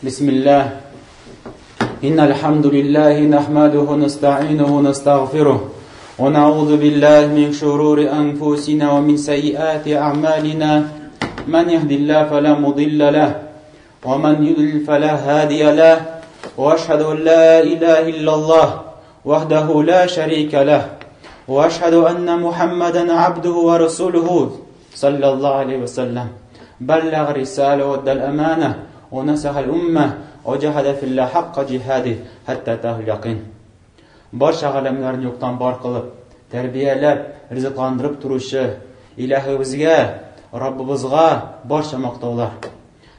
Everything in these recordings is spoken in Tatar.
بسم الله إن الحمد لله نحمده ونستعينه ونستغفره ونعوذ بالله من شرور أنفسنا ومن سيئات أعمالنا من يهد الله فلا مضل له ومن يضلل فلا هادي له وأشهد أن لا إله إلا الله وحده لا شريك له وأشهد أن محمدا عبده ورسوله صلى الله عليه وسلم بلغ رسالة وادى الأمانة ونصح الأمة وجاهد في الله حق جهاده حتى أتاه اليقين. Барча галәмнәрне юктан бар кылып, тәрбияләп, ризыкландырып торучы Илаһыбызга, Раббыбызга барча мактаулар.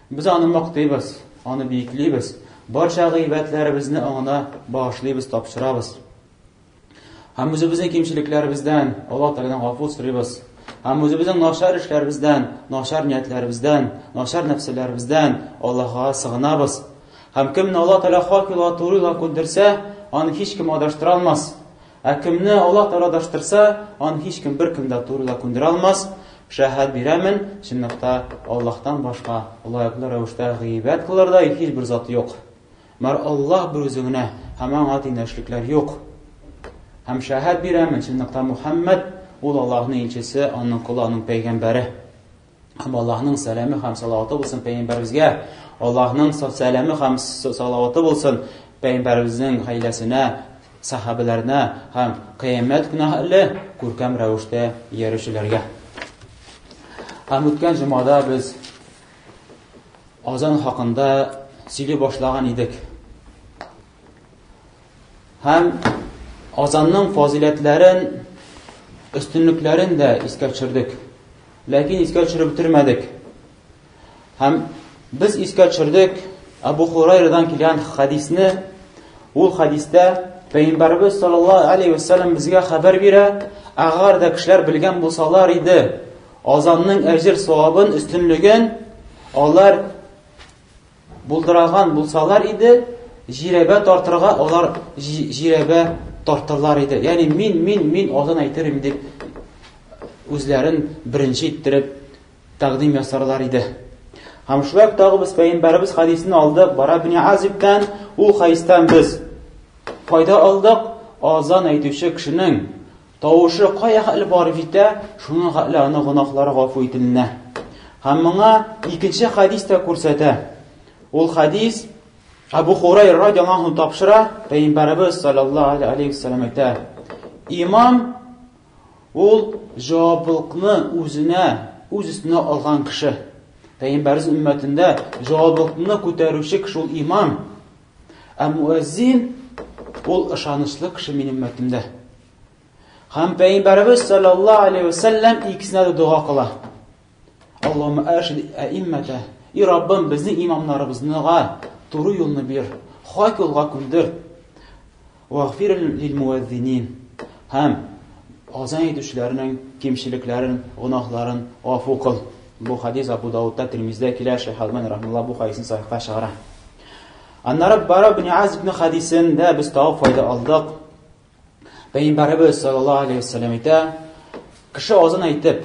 Без аны мактыйбыз, аны биеклибез, барча гыйбатләребезне аңына багышлыйбыз, тапшырабыз. Һәм үзебезнең кимчелекләребездән Аллаһ Тәгаләдән гафу сорыйбыз. Һәм үзебезнең начар эшләребездән, начар ниятләребездән, начар нәфселәребездән Аллаһка сыгынабыз. Һәм кемне Аллаһ Тәгалә хак юлга, туры юлга күндерсә, аны һичкем адаштыра алмас. Ә кемне Аллаһ Тәгалә адаштырса, аны һичкем беркем дә туры юлга күндерә алмас. Шәһадәт бирәмен, чынлыкта Аллаһтан башка лаеклы рәвештә гыйбадәт кылырдай һичбер зат юк. Бар Аллаһ бер үзе генә, һәм аңа тиңдәшлекләр юк. Һәм шәһәд бирәмен, чынлыкта Мухаммад ул Аллаһның илчесе, аның колы, аның пәйгамбәре. Һәм Аллаһның сәламе һәм салаваты булсын пәйгамбәребезгә, Аллаһның сәламе һәм салаваты булсын пәйгамбәребезнең гаиләсенә, сахабәләренә һәм кыямәт көненә хәтле күркәм рәвештә иярүчеләргә. Һәм үткән җомгада без Азан хакында сөйли башлаган идек. Һәм азанның фазиләтләрен, өстенлекләрен дә искә төшердек. Ләкин искә төшереп бетермәдек. Һәм без искә төшердек Абу Хурайрадан килгән хадисне. Ул хадистә Пәйгамбәрбез саллаллаһу алейхи вәсәлләм безгә хәбәр бирә, әгәр дә кешеләр белгән булсалар иде, Азанның әҗер савабын, өстенлеген алар булдыраган булсалар иде, җирәбә тартырга алар җирәбә тартырлар иде. Ягъни мин, мин, мин азан әйтерем дип үзләрен беренче иттереп тәкъдим ясарлар иде. Һәм шулай ук тагы без пәйгамбәребез хадисен алдык, Бара ибн Азибтән, ул хадистән без файда алдык, азан әйтүче кешенең Тавышы кая хәтле барып җитә, шуның хәтле аның гөнаһлары гафу ителенә. Һәм моңа икенче хадис тә күрсәтә. Ул хадис Абу Хурайра радиаллаһу анһу тапшыра, Пәйгамбәребез саллаллаһу алейхи вәсәлләм әйтә: Имам ул җаваплылыкны үзенә, үз өстенә алган кеше. Пәйгамбәребез өммәтендә җаваплылыкны күтәрүче кеше ул имам. Ә муәззин ул ышанычлы кеше минем өммәтемдә. Һәм Пәйгамбәребез саллаллаһу алейхи вәсәлләм икесенә дә дога кыла. Аллаһумма аршид аиммата. И Раббым, безнең имамнарыбызныга туры юлны бир, хак юлга күндер. Вагфир лил муәззинин. Һәм азан әйтүчеләрнең кимчелекләрен, гөнаһларын гафу кыл. Бу хадис Абу Даудта, Тирмиздә килә, Шейх Албани рахмалла бу хадисны сахихка чыгара. Аннары Бара ибн Азибның хадисендә без тагы файда алдык. Пәйгамбәребез саллаллаһу алейхи вәсәлләм әйтә, кеше азан әйтеп,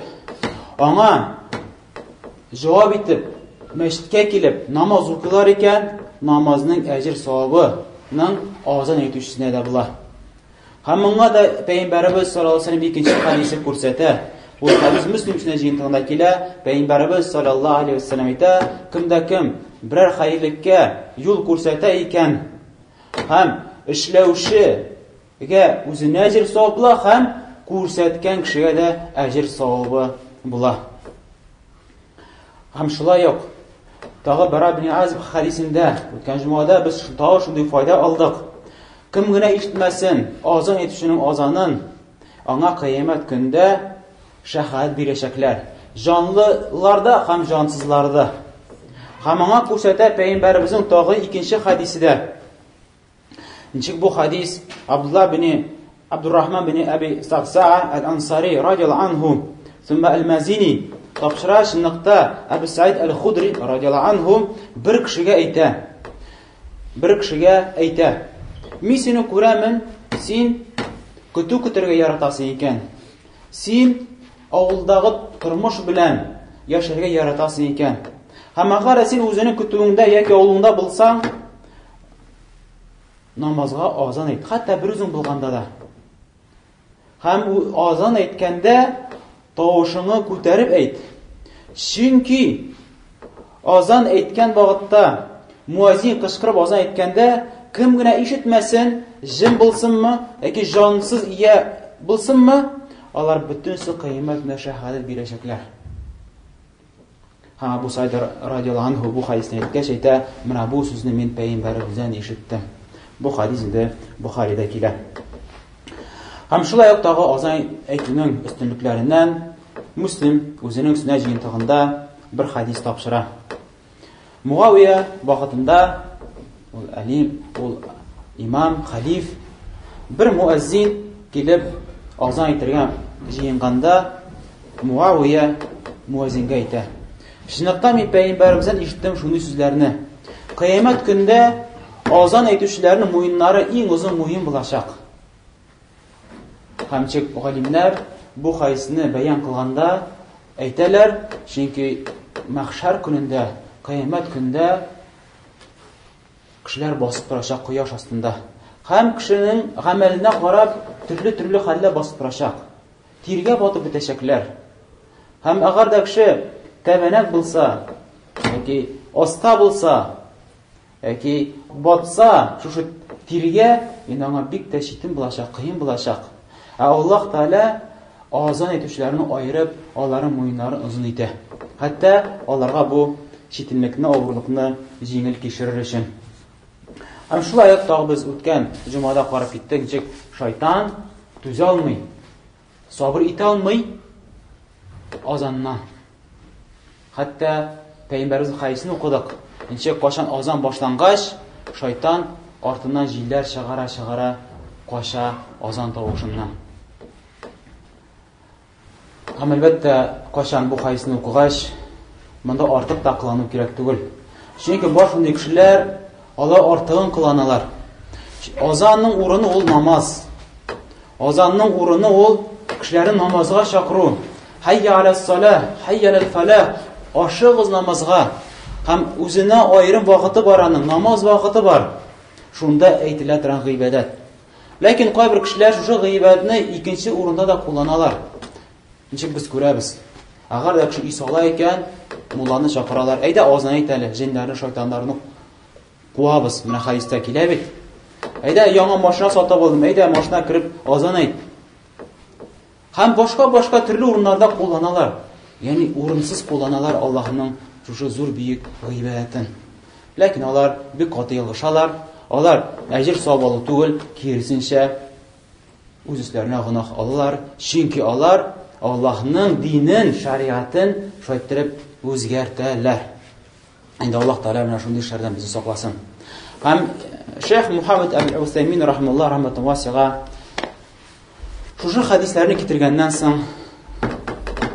аңа җавап итеп, мәчеткә килеп намаз укыйлар икән, намазның әҗер савабының азан әйтүчесенә дә була. Һәм моңа да Пәйгамбәребез саллаллаһу алейһи вәсәлләм икенче хадисе күрсәтә. Ул хадис Мөслим эченә җыентыгында килә. Пәйгамбәребез саллаллаһу алейһи вәсәлләм әйтә, кемдә кем берәр хәерлеккә юл күрсәтә икән, һәм эшләүчегә үзенә әҗер савап була, һәм күрсәткән кешегә дә әҗер савабы була. Һәм шулай ук тагы Бара ибн Азиб хадисендә үткән җомгада без тагы шундый файда алдык. Кем генә ишетмәсен, азан әйтүченең азанын, аңа кыямәт көндә шәһадәт бирәчәкләр. Җанлыларда һәм җансызларда. Һәм аңа күрсәтә пәйгамбәребезнең тагы икенче хадисе дә. Ничек бу хадис Абдулла бин Абдуррахман бин Аби Сагсаа аль-Ансари радиаллаһу анху, сумма аль-Мазини тапшыра, чынлыкта Абу Саид аль-Худри радиаллаһу анху бер кешегә әйтә. Бер кешегә әйтә: "Мин сине күрәмен, син көтү көтәргә яратасың икән. Син авылдагы тормыш белән яшәргә яратасың икән. Һәм әгәр син үзеңнең көтүеңдә яки авылыңда булсаң, намазга азан әйт. Хәтта бер үзең булганда да. Һәм азан әйткәндә тавышыңны күтәреп әйт. Чөнки азан әйткән вакытта муазин кычкырып азан әйткәндә кем генә ишетмәсен, җен булсынмы яки җансыз ия булсынмы, алар бөтенесе кыямәт көнендә шәһадәт бирәчәкләр. Һәм Абу Саид радиаллаһу анһу бу хадисне әйткәч әйтә, менә бу сүзне мин пәйгамбәребездән ишеттем. Бу хадис инде Бухарида килә. Һәм шулай ук тагы азан әйтүнең өстенлекләреннән Муслим үзенең сөннәт җыентыгында бер хадис тапшыра. Муавия вакытында ул әлим, ул имам, халиф бер муәззин килеп азан әйтергә җыенганда Муавия муәззингә әйтә. Чынлыкта мин пәйгамбәребездән ишеттем шундый сүзләрне. Кыямәт көндә азан әйтүчеләрнең муеннары иң озын муен булачак. Һәм чик галимнәр бу хадисне бәян кылганда әйтәләр, чөнки мәхшәр көнендә, кыямәт көндә кешеләр басып торачак кояш астында. Һәм кешенең гамәленә карап төрле-төрле хәлдә басып торачак. Тиргә батып бетәчәкләр. Һәм әгәр дә кеше тәбәнәк булса, яки оста булса, Яки батса шушы тиргә, инде аңа бик тә читен булачак, кыен булачак. Ә Аллаһ Тәгалә азан әйтүчеләрне аерып, аларның муеннарын озын итә. Хәтта аларга бу читенлекне, авырлыкны җиңел кичерер өчен. Һәм шулай ук тагы без үткән җомгада карап киттек, ничек шайтан түзә алмый, сабыр итә алмый азаннан. Хәтта пәйгамбәребезнең хәдисен укыдык. Ничек кашан азан башлангач, шайтан артыннан җилләр чыгара-чыгара кача азан тавышыннан. Һәм әлбәттә, кашан бу хәдисне укыгач, монда артык та кылану кирәк түгел. Чөнки бар шундый кешеләр, алар артыгын кыланалар. Азанның урыны ул намаз. Азанның урыны ул кешеләрне намазга чакыру. Хәйя аляс-салах, хәйя аль-фалах. Ашыгыз намазга. Һәм үзенә аерым вакыты бар аның, намаз вакыты бар. Шунда әйтелә торган гыйбадәт. Ләкин кайбер кешеләр шушы гыйбадәтне икенче урында да кулланалар. Ничек без күрәбез. Әгәр дә кеше өй сала икән, мулланы чакыралар. Әйдә азан әйт әле, җеннәрне, шайтаннарны Куабыз, менә хәдистә килә бит. Әйдә, яңа машина сатып алдым, әйдә, машина кереп азан әйт. Һәм башка-башка төрле урыннарда кулланалар. Ягъни урынсыз кулланалар Аллаһның шушы зур бөек гыйбадәтен. Ләкин алар бик каты ялгышалар. Алар әҗер савап алу түгел, киресенчә үз өсләренә гөнаһ алалар, чөнки алар Аллаһның динен, шариатын шулай иттереп үзгәртәләр. Инде Аллаһ Тәгалә менә шундый эшләрдән безне сакласын. Һәм шейх Мухаммад әл-Усаймин рахимуллаһ рахматун васига шушы хәдисләрне китергәннән соң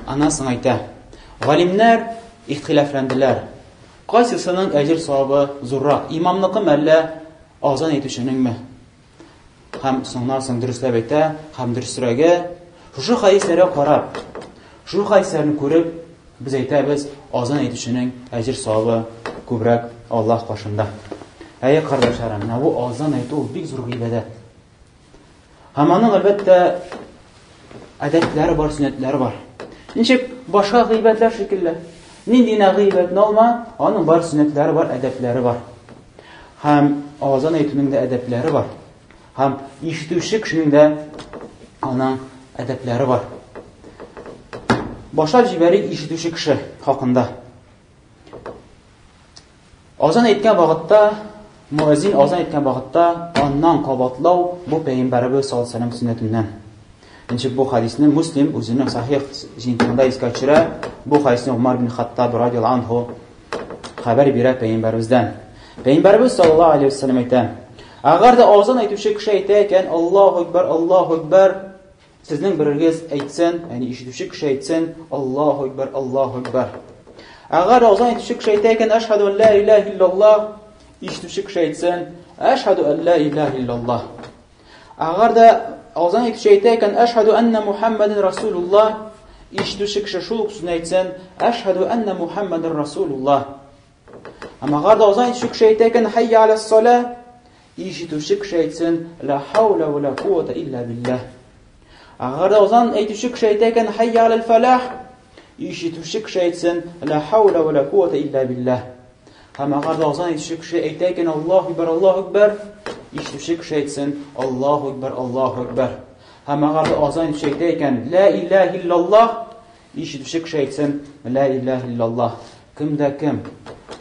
аннан соң әйтә. Галимнәр ихтилафләнделәр. Кайсысының әҗер савабы зуррак, имамныкы мәллә азан әйтүченеңме? Һәм соңнан соң дөресләп әйтә, һәм дөресрәге, шушы хәдисләргә карап, шушы хәдисләрне күреп, без әйтәбез, азан әйтүченең әҗер савабы күбрәк Аллаһ каршында. Әй, кардәшләрем, менә бу азан әйтү ул бик зур гыйбадәт. Һәм аның әлбәттә әдәпләре бар, сөннәтләре бар. Ничек башка гыйбадәтләр шикелле. Нинди генә гыйбадәтне алма, аның бар сөннәтләре бар, әдәпләре бар. Һәм азан әйтүнең дә әдәпләре бар. Һәм ишетүче кешенең дә аның әдәпләре бар. Башлап җибәрик ишетүче кеше хакында. Азан әйткән вакытта, муәзин азан әйткән вакытта аннан кабатлау бу пәйгамбәребез саллаллаһу алейһи вәсәлләм сөннәтеннән. Ничек бу хадисне Муслим үзенең сахих җыентыгында искә төшерә. Бу хадисне Умар бин Хаттаб радиаллаһу анһу хәбәр бирә пәйгамбәребездән. Пәйгамбәребез саллаллаһу алейһи вәсәлләм әйтә: Әгәр дә азан әйтүче кеше әйтә икән, Аллаһу акбар, Аллаһу акбар, сезнең берегез әйтсен, ягъни ишетүче кеше әйтсен, Аллаһу акбар, Аллаһу акбар. Әгәр азан әйтүче кеше әйтә икән, Әшһәду ан ла илаһа иллаллаһ, ишетүче кеше әйтсен, Әшһәду ан ла илаһа иллаллаһ. Әгәр дә азан әйтүче әйтә икән, Әшһәду анна Мухаммадин Расулуллаһ, ишетүче кеше шул ук сүзне әйтсен, Әшһәду анна Мухаммадин Расулуллаһ. Һәм әгәр дә азан әйтүче кеше әйтә икән, Хәйя аля салә, ишетүче кеше әйтсен, Ла хауля ва ла куата илля билләһ. Әгәр дә азан әйтүче кеше әйтә икән, Хәйя аля фәләх, ишетүче кеше әйтсен, Ла хауля ва ла куата илля билләһ. Һәм әгәр дә азан әйтүче кеше әйтә икән, Аллаһу акбар, Аллаһу акбар, ишетүче кеше әйтсен, Аллаһу акбар, Аллаһу акбар. Һәм әгәр дә азан әйтүче әйтә икән, Ла илаһ иллаллаһ, ишетүче кеше әйтсен, Ла илаһ иллаллаһ. Кем дә кем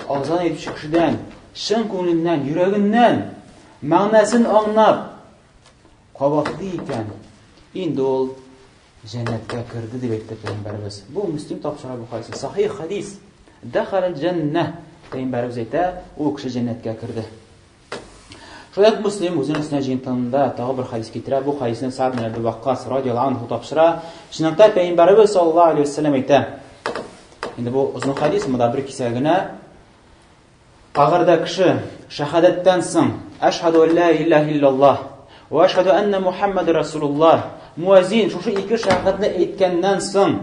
азан әйтүче кешедән чын күңеленнән, йөрәгеннән мәгънәсен аңлап кабатлый икән, инде ул җәннәткә керде дип әйтте пәйгамбәребез. Бу Мөслим тапшыра бу хадис. Сахих хадис. Дахалал җәннә. Пәйгамбәребез әйтә, ул кеше җәннәткә керде. Шулай ук Мөслим үзенең сөннәт җыентыгында тагы бер хадис китерә. Бу хадисне Сa'д бин Әби Ваккас радияллаһу анһу тапшыра. Чынлыкта пәйгамбәребез саллаллаһу алейһи вәсәлләм әйтә. Инде бу озын хадис, монда бер кисәге генә. Әгәр дә кеше шәһадәттән соң әшһәду ан ла илаһа иллаллаһ ва әшһәду анна Мухаммадар расулуллаһ муаззин шушы ике шәһадәтне әйткәннән соң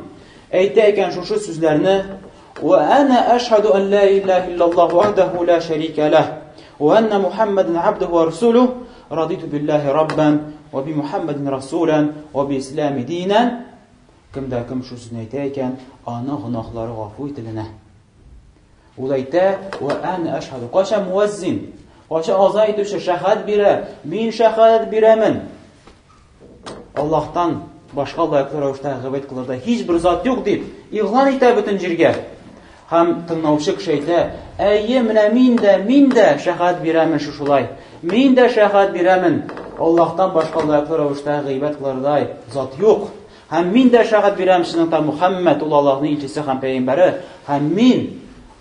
әйтә икән шушы сүзләрне ва ана әшһәду ан ла илаһа иллаллаһ вахдаху ла шәрика лах ва анна Мухаммадан абдуху ва расулух радиту биллаһи раббан ва би Мухаммадин расулан ва би ислами динан кемдә кем шул сүзне әйтә икән аның гөнаһлары гафу ителенә. Ул әйтә, "Ва ана ашһаду". Кайчан муаззин, кайчан азан әйтүче шәһадәт бирә, мин шәһадәт бирәмен. Аллаһтан башка лаеклы рәвештә гыйбадәт кылырдай һичбер зат юк дип игълан итә бөтен җиргә. Һәм тыңлаучы кеше әйтә, әйе, менә мин дә, мин дә шәһадәт бирәмен шушылай. Мин дә шәһадәт бирәмен. Аллаһтан башка лаеклы рәвештә гыйбадәт кылырдай зат юк. Һәм мин дә шәһадәт бирәм, чынлыкта Мухаммад ул Аллаһның илчесе һәм пәйгамбәре, һәм мин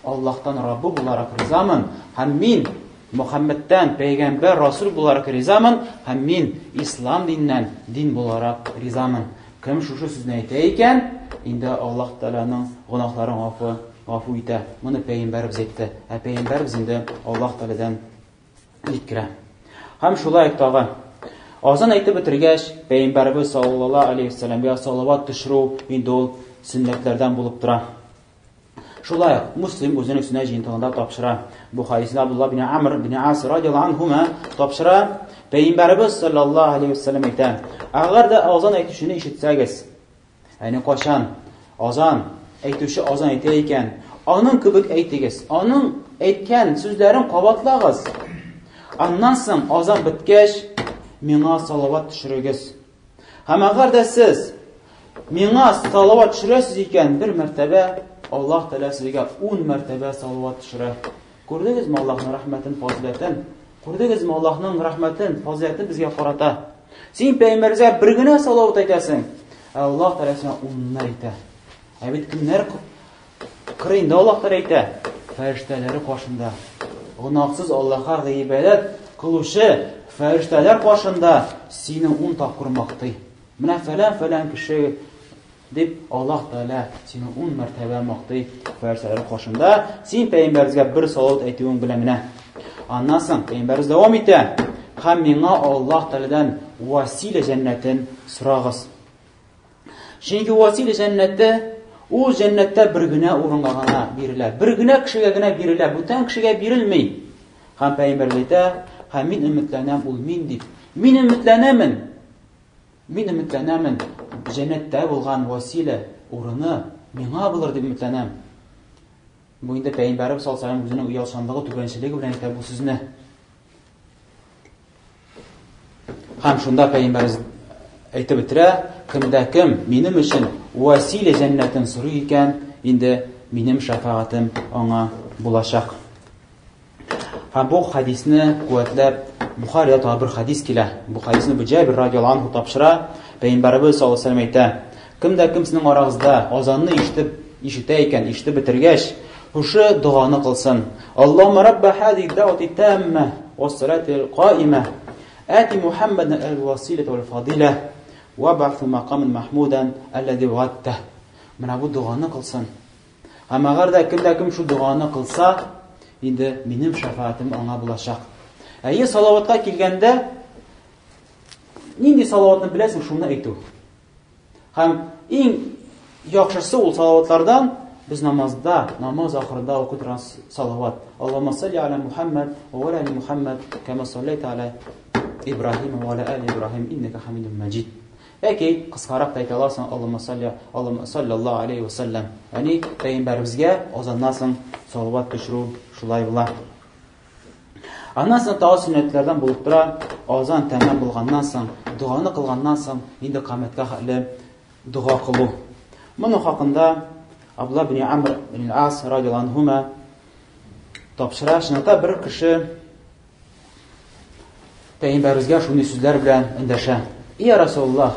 Аллаһтан Раббы буларак ризамын, һәм мин Мухаммадтан пәйгамбәр, расул буларак ризамын, һәм мин ислам диненнән дин буларак ризамын. Кем шушы сүзне әйтә икән, инде Аллаһ Тәгаләнең гөнаһларын гафу, гафу итә. Моны пәйгамбәребез әйтте. Ә пәйгамбәребез инде Аллаһ Тәгаләдән җиткерә. Һәм шулай ук тагы азан әйтеп бетергәч, пәйгамбәребез саллаллаһу алейһи вәсәлләмгә салават төшерү инде ул сөннәтләрдән булып тора. Шулай ук Муслим үзенең сөннәт җыентыгында тапшыра. Бу хадисне Абдулла бин Амр бин Ас радияллаһу анһума тапшыра. Пәйгамбәребез саллаллаһу алейһи вәсәлләм әйтә: "Әгәр дә азан әйтүчене ишетсәгез, Әни кайчан азан әйтүче азан әйтә икән, аның кебек әйтегез, аның әйткән сүзләрен кабатлагыз. Аннан соң азан беткәч, миңа салават төшерегез. Һәм әгәр дә сез миңа салават төшерәсез икән, бер мәртәбә Аллаһ Тәгалә сезгә 10 мәртәбә салават төшерә. Күрдегезме Аллаһның рәхмәтен, фазиләтен? Күрдегезме Аллаһның рәхмәтен, фазиләтен безгә карата? Син пәйгамбәргә бер генә салават әйтәсең, ә Аллаһ Тәгалә сиңа унны әйтә. Ә бит кемнәр кырыенда Аллаһ Тәгалә әйтә? Фәрештәләре каршында. Гөнаһсыз Аллаһка гыйбадәт кылучы фәрештәләр каршында сине ун тапкыр мактый. Менә фәлән-фәлән кеше Дип, Аллаһ Тәгалә сине ун мәртәбә мактый фәрештәләр каршында, син пәйгамбәребезгә бер салават әйтүең белән генә. Аннан соң пәйгамбәребез дәвам итә, һәм миңа Аллаһ Тәгаләдән василә җәннәтен сорагыз. Чөнки василә җәннәте ул җәннәттә бер генә урынга гына бирелә, бер генә кешегә генә бирелә, бүтән кешегә бирелми. Һәм пәйгамбәребез әйтә, һәм мин өметләнәм, ул мин дип. Мин өметләнәмен. Мин өметләнәмен, җәннәттә булган василә урыны миңа булыр дип өметләнәм. Бу инде пәйгамбәребез саллаллаһу алейһи үзенең оялчанлыгы, түбәнчелеге белән әйтә бу сүзне. Һәм шунда пәйгамбәребез әйтеп бетерә, кемдә кем минем өчен василә җәннәтен сорый икән, инде минем шәфәгатем аңа булачак. Һәм бу хадисне куәтләп Бухарида тагы бер хадис килә. Бу хадисне бу Җабир радияллаһу анһу тапшыра. Пәйгамбәребез саллаллаһу алейһи вәсәлләм әйтә: Кем дә кем сезнең арагызда азанны ишетеп, ишетә икән, ишетеп бетергәч, шушы доганы кылсын. Аллаһумма рабба һадиһи да'вати тамма вас-салати каима. Ати Мухаммадан аль-василата вал-фадила ваб'атху макаман махмудан аллази вa'адта. Менә бу доганы кылсын. Һәм әгәр дә кем дә кем шул доганы кылса, инде минем шәфәгатем аңа булачак. Әйе, салаватка килгәндә, нинди салаватны беләсең, шуны әйтү. Һәм иң яхшысы ул салаватлардан без намазда, намаз ахырында укый торган салават. Аллаһумма салли аля Мухаммад ва аля али Мухаммад, кама саллайта аля Ибраһим ва аля али Ибраһим, иннәкә хамидум маҗид. Яки кыскарак та әйтә аласың, Аллаһумма салли, Аллаһумма саллаллаһу алейхи ва саллям. Ягъни пәйгамбәребезгә азаннан соң салават төшерү шулай була. Аннан соң тагы сөннәтләрдән булып тора, азан тәмам булганнан соң, доганы кылганнан соң, инде камәткә хәтле дога кылу. Моның хакында Абдулла бин Амр бин Ас радиаллаһу анһума тапшыра. Чынлыкта бер кеше пәйгамбәребезгә шундый сүзләр белән эндәшә. И Расулуллаһ,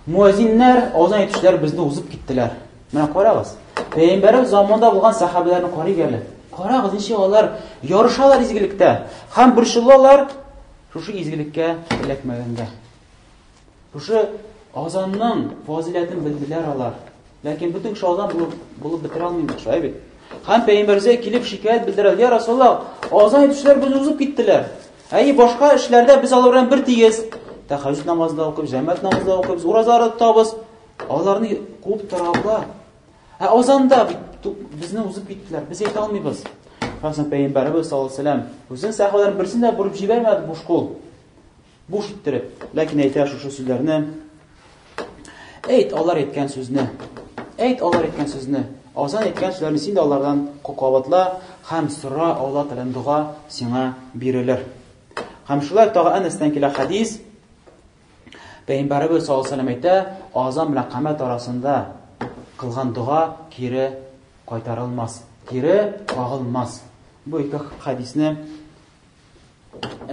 муәзиннәр, азан әйтүчеләр безне узып киттеләр. Менә карагыз, пәйгамбәребез заманында булган сәхабәләрне карыйк әле. Карагыз, ничек алар ярышалар изгелектә һәм борчылалар шушы изгелеккә эләкмәгәнгә. Шушы азанның фазиләтен белделәр алар. Ләкин бөтен кеше азан булып, булып бетерә алмый бит, шулай бит. Һәм пәйгамбәребезгә килеп шикаять белдерә, "Я Расулаллаһ, азан әйтүчеләр безне узып киттеләр. Әй, башка эшләрдә без алар белән бер тигез. Тәһәҗҗүд намазында укыйбыз, җәмәгать намазында укыйбыз, уразалар тотабыз. Аларны куып тора була. Ә азанда бит безне узып киттеләр, без әйтә алмыйбыз. Шуннан пәйгамбәребез саллаллаһу алейһи вәсәлләм үзенең сәхабәләрен берсен дә борып җибәрмәде буш кул. Буш иттереп, ләкин әйтә шушы сүзләрне. Әйт алар әйткән сүзне. Әйт алар әйткән сүзне. Азан әйткән сүзләрне син дә алардан кабатла һәм сора Алла Тәгаләдән дога сиңа бирелер. Һәм шулай тагы Әнәстән килә хадис. Пәйгамбәребез саллаллаһу алейһи әйтә, азан белән камәт арасында кылган дога кире кайтарылмас, кире кагылмас. Бу ике хадисне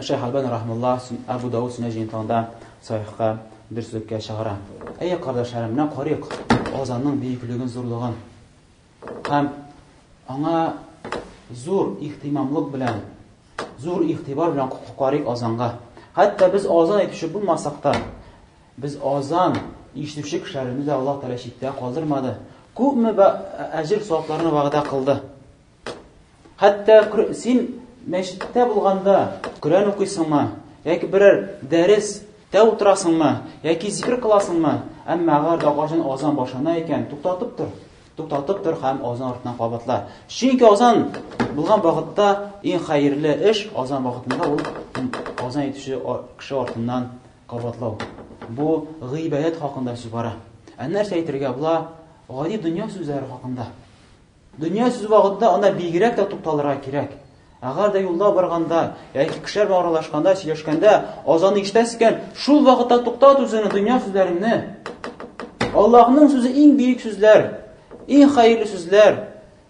Шәйх Альбани рахмулла Әбу Дауд сөннәт җыентыгында сахихка дөреслеккә чыгара. Әй, кардәшләрем, менә карыйк азанның бөеклеген, зурлыгын. Һәм аңа зур ихтимамлык белән, зур игътибар белән карыйк азанга. Хәтта без азан әйтүче булмасак та, без азан ишетүче кешеләрне дә Аллаһ Тәгалә читтә калдырмады. Күпме әҗер савапларны вәгъдә кылды. Хәтта син мәчеттә булганда Коръән укыйсыңмы, яки берәр дәрес тә утырасыңмы, яки зикр кыласыңмы, әмма әгәр дә кайчан азан башлана икән, туктатып тор. Туктатып тор һәм азан артыннан кабатла. Чөнки азан булган вакытта иң хәерле эш азан вакытында ул азан әйтүче кеше артыннан кабатлау. Бу гыйбадәт хакында сүз бара. Ә нәрсә әйтергә була гади дөнья сүзләре хакында? Дөнья сүз вакытында анда бигрәк тә тукталырга кирәк. Әгәр дә юлда барганда, яки кешеләр белән аралашканда, сөйләшкәндә азанны ишетәсез икән, шул вакытта туктат үзеңне дөнья сүзләреңне. Аллаһның сүзе иң бөек сүзләр, иң хәерле сүзләр.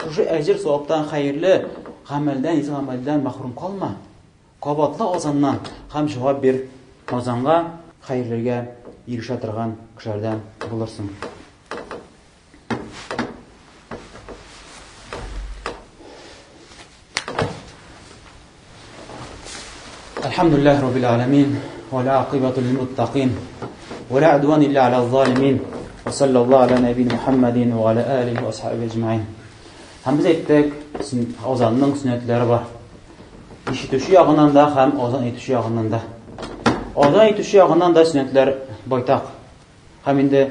Шушы әҗер саваптан хәерле гамәлдән, изге гамәлдән мәхрүм калма. Кабатла азаннан һәм җавап бир азанга, хәерлергә ирешә торган кешеләрдән булырсың. الحمد لله رب العالمين والعاقبة للمتقين ولا عدوان إلا على الظالمين وصلى الله على نبينا محمد وعلى آله وأصحابه أجمعين Һәм без әйттек, азанның сөннәтләре бар. Ишетүче ягыннан да һәм азан әйтүче ягыннан да. Азан әйтүче ягыннан да сөннәтләр байтак. Һәм инде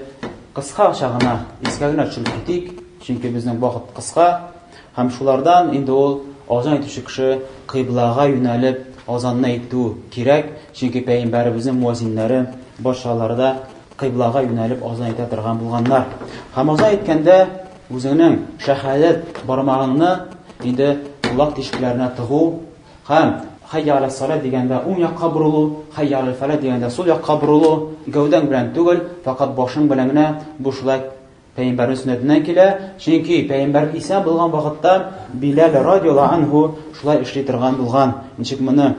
кыскача гына искә генә төшереп китик, чөнки безнең вакыт кыска. Һәм шулардан инде ул азан әйтүче кеше кыйблага юнәлеп азанны әйтү кирәк, чөнки пәйгамбәребезнең муаззиннәре барчалары да кыйблага юнәлеп азан әйтә торган булганнар. Һәм азан әйткәндә үзеңнең шәһадәт бармагыңны инде колак тишекләренә тыгу Һәм Хәйя аля салә дигәндә уң якка борылу, хәйя аля фәлә дигәндә сул якка борылу, гәүдәң белән түгел, фәкать башың белән генә, бу шулай пәйгамбәрнең сөннәтеннән килә. Чөнки пәйгамбәр исән булган вакытта Биләл радиаллаһу анһу шулай эшли торган булган. Ничек моны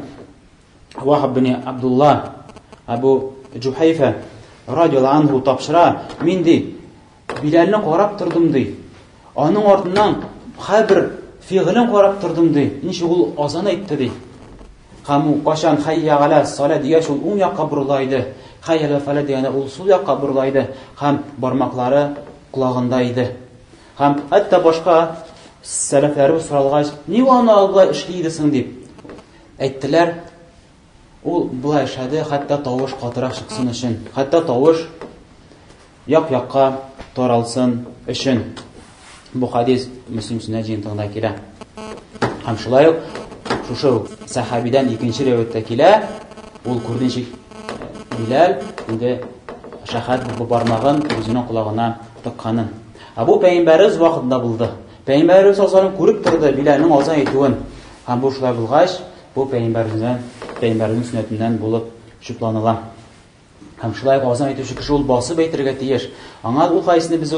Вахаб бин Абдулла Абу Җухайфа радиаллаһу анһу тапшыра, мин ди Биләлне карап тордым, ди. Аның артыннан һәрбер фигылен карап тордым, ди. Ничек ул азан әйтте, ди. Һәм ул кайчан хәйя галә салә дигәч, ул уң якка борыла иде. Хәйя галә фәлә дигәндә ул сул якка борыла иде һәм бармаклары колагында иде. Һәм хәтта башка сәләфләребез соралгач, ни ул аны алай эшли иде соң дип әйттеләр. Ул болай эшләде, хәтта тавыш катырак чыксын өчен. Хәтта тавыш як-якка таралсын өчен. Бу хадис Мөслим сөннәт җыентыгында килә. Һәм шулай ук шушы ук сәхабидән икенче риваятьтә килә, ул күрде ничек Биләл инде шәһәд бу бармагын үзенең колагына тыкканын. Ә бу пәйгамбәребез вакытында булды. Пәйгамбәребез саллаллаху күреп торды Биләлнең азан әйтүен. Һәм бу шулай булгач, бу пәйгамбәребездән, пәйгамбәребезнең сөннәтеннән булып чутланыла. Һәм шулай ук азан әйтүче кеше ул басып әйтергә тиеш. Аңа ул хәдисне без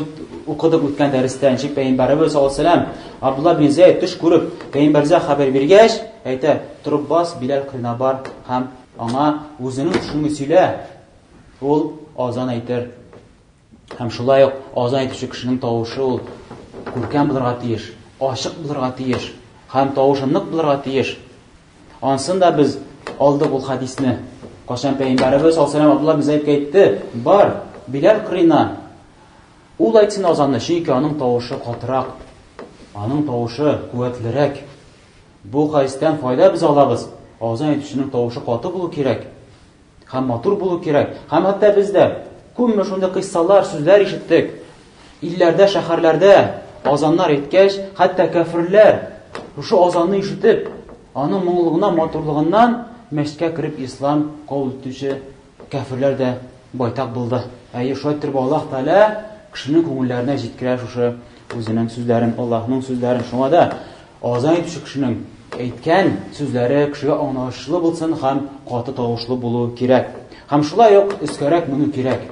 укыдык үткән дәрестә. Ничек пәйгамбәребез саллаллаху алейһи вәсәлләм Абдулла бин Зәйд төш күреп, пәйгамбәргә хәбәр биргәч, әйтә, торып бас, Биләл кырына бар һәм аңа үзенең төшеңне сөйлә. Ул азан әйтер. Һәм шулай ук азан әйтүче кешенең тавышы ул күркәм булырга тиеш, ачык булырга тиеш һәм тавышы нык булырга тиеш. Ансын да без алдык ул хәдисне. Кашан пәйгамбәребез саллаллаху алейһи Абдулла бин Зәйдкә әйтте, бар, Биләл кырына. Ул әйтсен азанны, чөнки аның тавышы катырак, аның тавышы куәтлерәк. Бу хәдистән файда без алабыз. Азан әйтүченең тавышы каты булу кирәк. Һәм матур булу кирәк. Һәм хәтта без дә күпме шундый кыйссалар, сүзләр ишеттек. Илләрдә, шәһәрләрдә азаннар әйткәч, хәтта кәферләр шушы азанны ишетеп, аның моңлыгына, матурлыгыннан мәчеткә кереп ислам кабул итүче кәферләр дә байтак булды. Әйе, шулай итеп Аллаһ Тәгалә кешенең күңелләренә җиткерә шушы үзенең сүзләрен, Аллаһның сүзләрен. Шуңа да азан әйтүче кешенең әйткән сүзләре кешегә аңлаешлы булсын һәм каты тавышлы булу кирәк. Һәм шулай ук өскәрәк менү кирәк.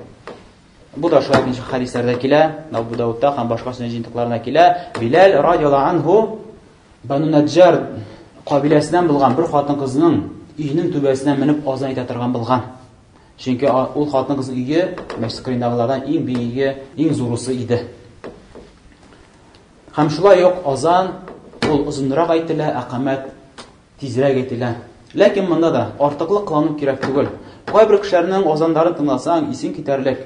Бу да шулай ничек хәдисләрдә килә, Абу Даудта һәм башка сөннәт җыентыкларында килә. Биләл радиаллаһу анһу Бану Наджар кабиләсеннән булган бер хатын-кызның өенең түбәсенә менеп азан әйтә торган булган. Чөнки ул хатын-кызның өе мәчет кырыендагылардан иң биеге, иң зурысы иде. Һәм шулай ук азан ул озынрак әйтелә, ә камәт тизрәк әйтелә. Ләкин монда да артыклык кылану кирәк түгел. Кайбер кешеләрнең азаннарын тыңласаң, исең китәрлек.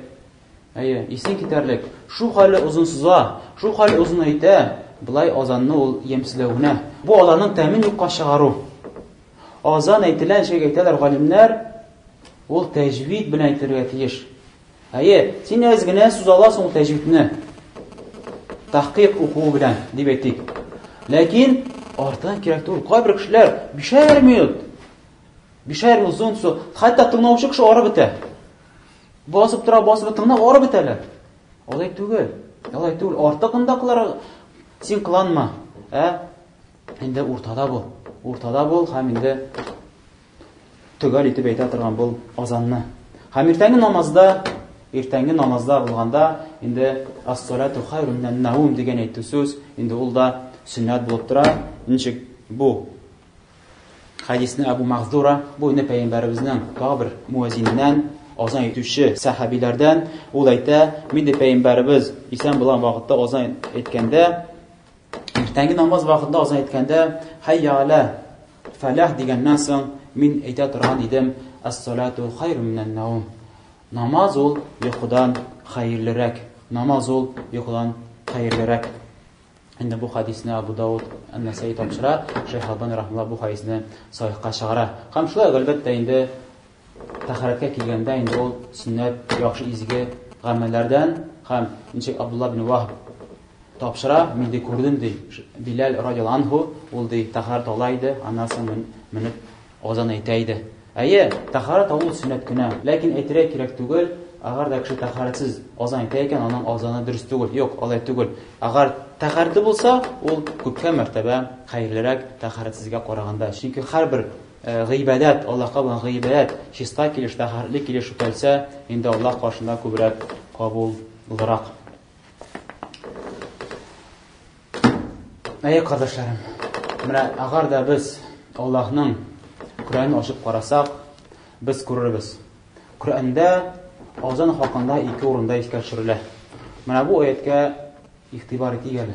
Әйе, исең китәрлек. Шу хәле озын суза, шу хәле озын әйтә, былай азанны ул ямьсезләү генә. Бу азанның тәмен юкка чыгару. Азан әйтелә, ничек әйтәләр галимнәр, ул тәҗвид белән әйтелергә тиеш. Әйе, син әз генә сүз аласың ул тәҗвидне. Тахкыйк укуы белән, дип әйтик. Ләкин артыгын кирәк түгел. Кайбер кешеләр бишәр минут, бишәр минут озын су, хәтта тыңлаучы кеше арып бетә. Басып тора, басып тыңлап арып бетәләр. Алай түгел. Алай түгел. Артыгын да кылар син кыланма. Ә инде уртада бул. Уртада бул һәм инде төгәл итеп әйтә торган бул азанны. Һәм иртәнге намазда, иртәнге намазда булганда инде ас-салату хайрун минән наум дигән әйтү сүз, инде ул да сөннәт булып тора. Ничек бу хәдисне Абу Махзура, бу инде пәйгамбәребезнең тагы бер муәзиненнән, азан әйтүче сәхабиләрдән, ул әйтә, мин ди пәйгамбәребез исән булган вакытта азан әйткәндә, иртәнге намаз вакытында азан әйткәндә, хәйя аля фәләх дигәннән соң мин әйтә торган идем, ас-салату хайрун минән наум. Намаз ул йокыдан хәерлерәк. Намаз ул йокыдан хәерлерәк. Инде бу хадисне Абу Дауд Ан-Насаи тапшыра, Шейх Албани рахмалла бу хадисне сахихка чыгара. Һәм шулай ук, әлбәттә, инде тәһарәткә килгәндә инде ул сөннәт яхшы изге гамәлләрдән һәм ничек Абдулла бин Вахб тапшыра, мин ди күрдем ди Биләл радиаллаһу анһу, ул ди тәһарәт ала иде, аннан соң менеп Азан әйтә иде. Әйе, тәһарәт алу сөннәт кенә. Ләкин әйтергә кирәк түгел, әгәр дә кеше тәһарәтсез азан әйтә икән, аның азаны дөрес түгел. Юк, алай түгел. Әгәр тәһарәтле булса, ул күпкә мәртәбә хәерлерәк тәһарәтсезгә караганда. Чөнки һәрбер э, гыйбадәт, Аллаһка булган гыйбадәт чиста килеш, тәһарәтле килеш үтәлсә, инде Аллаһ каршында күбрәк кабул булырак. Әй, кардәшләрем, менә әгәр дә без Аллаһның Коръәнен ачып карасак, без күрербез. Коръәндә азан хакында ике урында искә төшерелә. Менә бу аяткә игътибар итик әле.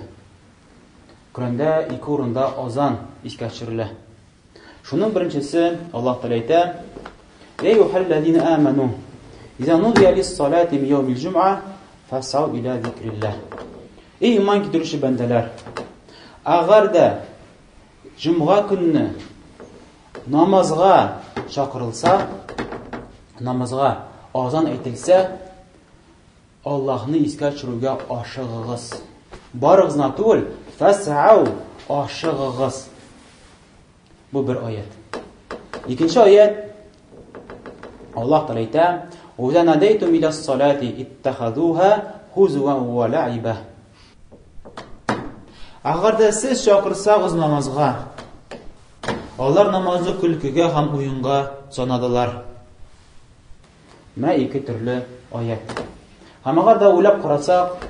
Коръәндә ике урында азан искә төшерелә. Шуның беренчесе Аллаһ Тәгалә әйтә: "Я әйюһәлләзина аману, иза нудия лис-салати мин яумил җумъа, фасау иля зикрилләһ." Эй иман китерүче бәндәләр, әгәр дә җомга көнне намазга чакырылса, намазга азан әйтелсә, Аллаһны искә төшерүгә ашыгыгыз. Барыгыз гына түгел, фәсау, ашыгыгыз. Бу бер аят. Икенче аят Аллаһ Тәгалә әйтә: "Уиза надәйтум иля салати иттахазуха хузуан ва лаиба". Әгәр дә сез чакырсагыз намазга, алар намазны көлкегә һәм уенга санадылар. Менә ике төрле аят. Һәм әгәр дә уйлап карасак,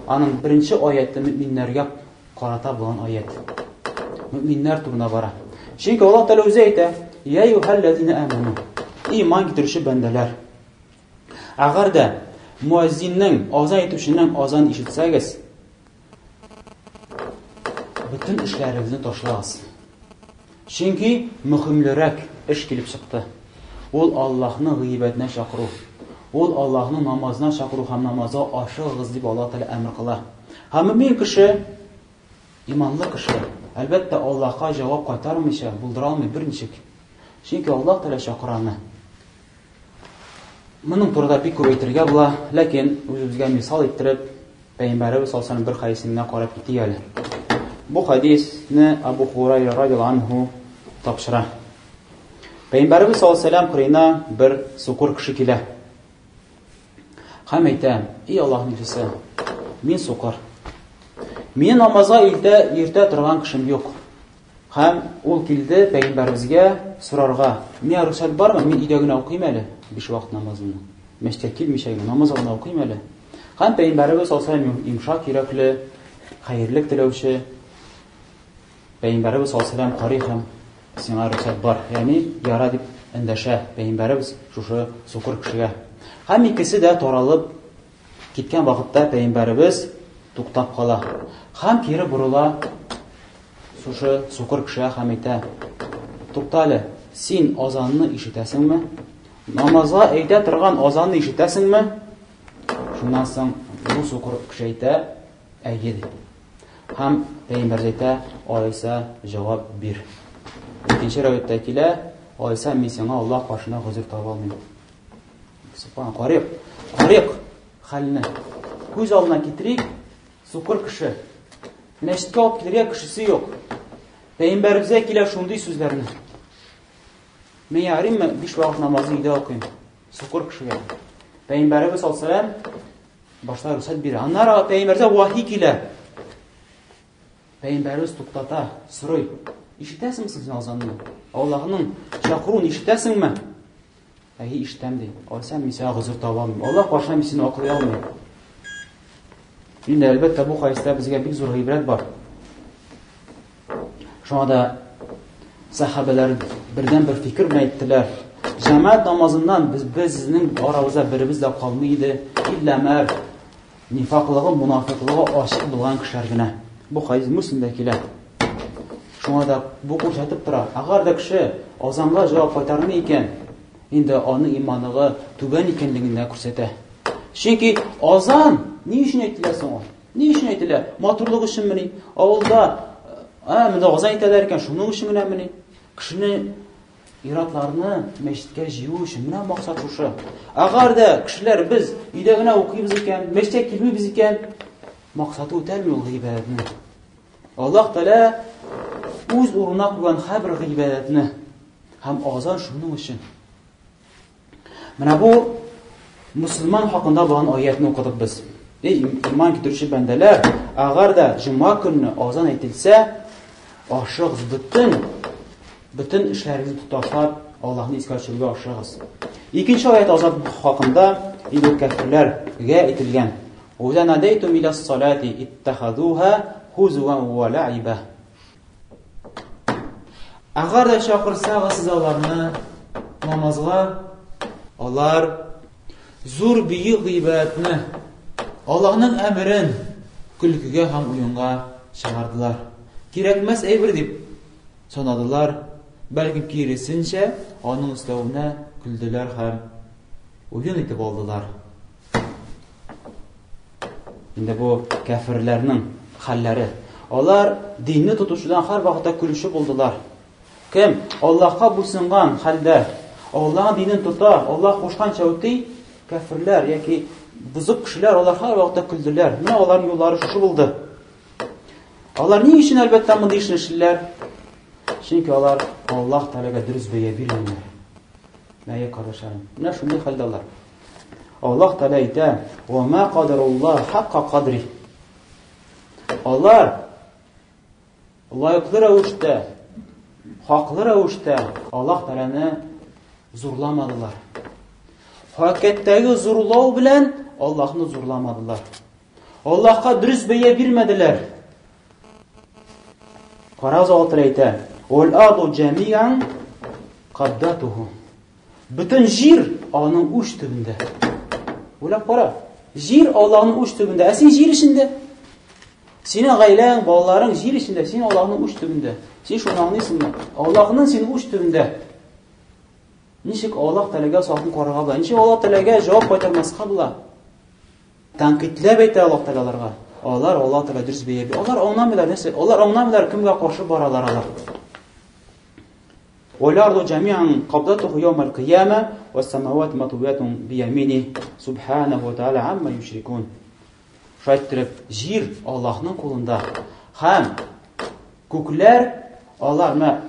аның беренче аяты мөминнәргә карата булган аят. Мөминнәр турында бара. Чөнки Аллаһ Тәгалә үзе әйтә: "Я юхәлләзина аману". Иман китерүче бәндәләр. Әгәр дә муаззиннең, азан әйтүченең азан ишетсәгез, бөтен эшләрегезне ташлагыз. Чөнки мөһимлерәк эш килеп чыкты. Ул Аллаһның гыйбадәтенә чакыру. Ул Аллаһның намазына чакыру һәм намазга ашыгыгыз дип Аллаһ Тәгалә әмер кыла. Һәм мөмин кеше, иманлы кеше, әлбәттә, Аллаһка җавап кайтармыйча булдыра алмый берничек. Чөнки Аллаһ Тәгалә чакыра аны. Моның турында бик күп әйтергә була, ләкин үзебезгә мисал иттереп, Пәйгамбәребез саллаллаһу алейһи бер хәдисенә карап китик әле. Бу хәдисне Абу Хурайра радиаллаһу анһу тапшыра. Пәйгамбәребез саллаллаһу алейһи кырыена бер сукыр кеше килә. Һәм әйтә: "И Аллаһның илчесе, мин сукыр. Мине намазга илтә, йөртә торган кешем юк. Һәм ул килде пәйгамбәребезгә сорарга. Миңа рөхсәт бармы? Мин өйдә генә укыйм әле биш вакыт намазымны. Мәчеткә килмичә генә намаз гына укыйм әле. Һәм пәйгамбәребез саллаллаһу алейһи йомшак йөрәкле, хәерлек теләүче пәйгамбәребез саллаллаһу алейһи карый һәм сиңа рөхсәт бар. Ягъни яра дип эндәшә пәйгамбәребез шушы сукыр кешегә. Һәм икесе дә таралып Киткән вакытта пәйгамбәребез туктап кала һәм кире борыла шушы сукыр кешегә һәм әйтә: "Тукта әле, син азанны ишетәсеңме? Намазга әйтә торган азанны ишетәсеңме?" Шуннан соң бу сукыр кеше әйтә: "Әйе" ди. Һәм пәйгамбәребез әйтә: "Алайса җавап бир." Икенче риваятьтә килә: "Алайса мин сиңа Аллаһ каршында гозер таба алмыйм." Субхан, карыйк, карыйк хәлне. Күз алдына китерик, сукыр кеше. Мәчеткә алып килергә кешесе юк. Пәйгамбәребезгә килә шундый сүзләрне. Мин ярыйммы, биш вакыт намазны өйдә укыйм. Сукыр кешегә. Пәйгамбәребез саллаллаһу башта рөхсәт бирә. Аннары пәйгамбәргә вахи килә. Пәйгамбәребез туктата, сорый. Ишетәсеңме син азанны? Аллаһның чакыруын ишетәсеңме? Әйе, ишетәм, ди. Алайса мин сиңа гозер таба алмыйм. Аллаһ каршында мин сине аклый алмыйм. Инде, әлбәттә, бу хәдистә безгә бик зур гыйбрәт бар. Шуңа да сахабәләр бердән бер фикер белән әйттеләр. Җәмәгать намазыннан без безнең арабызда беребез дә калмый иде. Иллә мәр нифаклыгы, мунафиклыгы ачык булган кешеләр генә. Бу хәдис Муслимдә килә. Шуңа да бу күрсәтеп тора. Әгәр дә кеше азанга җавап кайтармый икән, инде аның иманыгы түбән икәнлеген дә күрсәтә. Чөнки азан ни өчен әйтелә соң ул? Ни өчен әйтелә? Матурлык өченмени? Авылда, ә, монда азан әйтәләр икән, шуның өчен генәмени? Кешене иратларны мәчеткә җыю өчен менә максат шушы. Әгәр дә кешеләр без өйдә генә укыйбыз икән, мәчеткә килмибез икән, максаты үтәлми ул гыйбадәтнең. Аллаһ Тәгалә үз урынына куйган һәрбер гыйбадәтне һәм азан шуның өчен. Менә бу мусульман хакында булган аятны укыдык без. Эй, иман китерүче бәндәләр, әгәр дә җомга көнне азан әйтелсә, ашыгыз бөтен бөтен эшләрегезне ташлап, Аллаһны искә төшерергә ашыгыз. Икенче аят азан хакында инде кәферләргә әйтелгән. Уиза надәйтум иля салати иттахадуха хузуан ва лаиба. Әгәр дә чакырсагыз сез аларны намазга, алар зур бөек гыйбадәтне, Аллаһның әмерен көлкегә һәм уенга чыгардылар. Кирәкмәс әйбер дип санадылар, бәлки киресенчә, аның өстәвенә көлделәр һәм уен итеп алдылар. Инде бу кәферләрнең хәлләре. Алар динне тотучыдан һәр вакытта көлүче булдылар. Кем Аллаһка буйсынган хәлдә Аллаһның динен тота, Аллаһ кушканча үти, кәферләр яки бозык кешеләр алар һәр вакытта көлделәр. Менә аларның юллары шушы булды. Алар ни өчен әлбәттә мондый эшне эшлиләр? Чөнки алар Аллаһ Тәгаләгә дөрес бәя бирмиләр. Әйе, кардәшләрем, менә шундый хәлдә алар. Аллаһ Тәгалә әйтә: "Ва ма кадаруллаһ хакка кадри". Алар лаеклы рәвештә, хаклы рәвештә Аллаһ Тәгаләне зурламадылар. Хакыйкатьтәге зурлау белән Аллаһны зурламадылар. Аллаһка дөрес бәя бирмәделәр. Карагыз, Аллаһ Тәгалә әйтә: "Вал арду җамиан кабдатуху". Бөтен җир аның уч төбендә. Уйлап кара. Җир Аллаһның уч төбендә. Ә син җир эчендә. Синең гаиләң, балаларың җир эчендә, син Аллаһның уч төбендә. Син шуны аңлыйсыңмы? Аллаһның син уч төбендә. Ничек Аллаһ Тәгаләгә салкын карарга була? Ничек Аллаһ Тәгаләгә җавап кайтармаска була? Тәнкыйтьләп әйтә Аллаһ Тәгалә аларга. Алар Аллаһ Тәгалә дөрес бәя бирә. Алар аңламыйлар нәрсә? Алар аңламыйлар кемгә каршы баралар алар. Валярду джамиан кабдатуху яумал кыяма вассамават матуятун биямини субханаху ва тааля амма юшрикун. Шулай иттереп, җир Аллаһның кулында һәм күкләр алар менә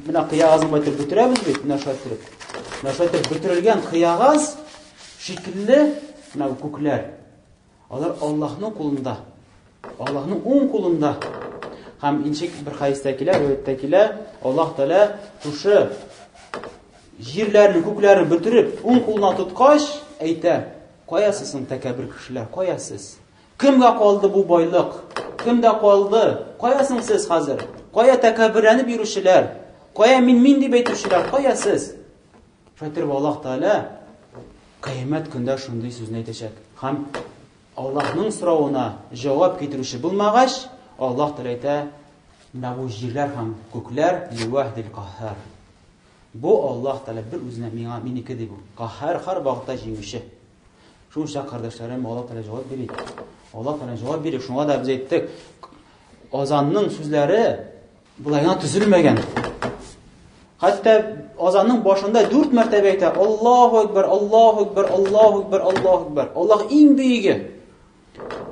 менә кыягазны болай итеп бөтерәбез бит, менә шулай иттереп. Менә шулай итеп бөтерелгән кыягаз шикелле менә бу күкләр. Алар Аллаһның кулында. Аллаһның уң кулында. Һәм ничек бер хәдистә килә, риваятьтә килә, Аллаһ Тәгалә шушы җирләрне, күкләрне бөтереп, уң кулына тоткач, әйтә: "Кая сез соң тәкәббер кешеләр, кая сез? Кемгә калды бу байлык? Кемдә калды? Кая соң сез хәзер? Кая тәкәбберләнеп йөрүчеләр? Кая мин мин дип әйтүчеләр? Кая сез?" Шулай итеп Аллаһ Тәгалә кыямәт көндә шундый сүзне әйтәчәк. Һәм Аллаһның соравына җавап китерүче булмагач, Аллаһ Тәгалә әйтә, менә бу җирләр һәм күкләр ливаһдил каһһар. Бу Аллаһ Тәгалә бер үзенә миңа минеке ди бу. Каһһар һәр вакытта җиңүче. Шунча кардәшләрем, Аллаһ Тәгалә җавап бирик. Аллаһ Тәгалә җавап бирик. Шуңа да без әйттек, азанның сүзләре Болай гына төзелмәгән. Хәтта азанның башында дүрт мәртәбә әйтә: Аллаһу акбар, Аллаһу акбар, Аллаһу акбар, Аллаһу акбар. Аллаһ иң бөеге.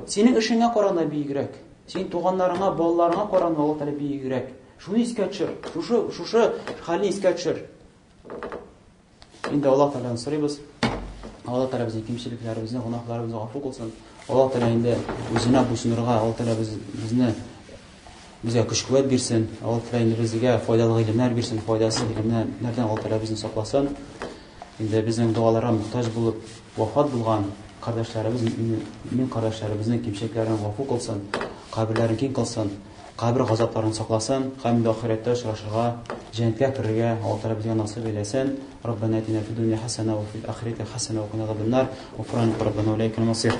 Синең эшеңә караганда бөегрәк. Синең туганнарыңа, балаларыңа караганда Аллаһ Тәгалә бөегрәк. Шуны искә төшер. Шушы шушы хәлне искә төшер. Инде Аллаһ Тәгаләдән сорыйбыз. Аллаһ Тәгалә безнең кимчелекләребезне, гөнаһларыбызны гафу кылсын. Аллаһ Тәгалә инде үзенә буйсынырга, Аллаһ Тәгалә без, безне безгә көч-куәт бирсен. Аллаһ Тәгалә инде безгә файдалы гыйлемнәр бирсен, файдасыз гыйлемнәрдән Аллаһ Тәгалә безне сакласын. Инде безнең догаларга мохтаҗ булып вафат булган кардәшләребез, мин кардәшләребезнең кимчелекләрен гафу кылсын, каберләрен киң кылсын. Кабер газапларын сакласын һәм инде ахирәттә очрашырга, җәннәткә керергә Аллаһ Тәгалә безгә насыйп әйләсен. Раббана атина фид дөнья хасана ва фил ахирати хасана ва кина азабаннар. Гуфранак раббана ва иләйкәл масир.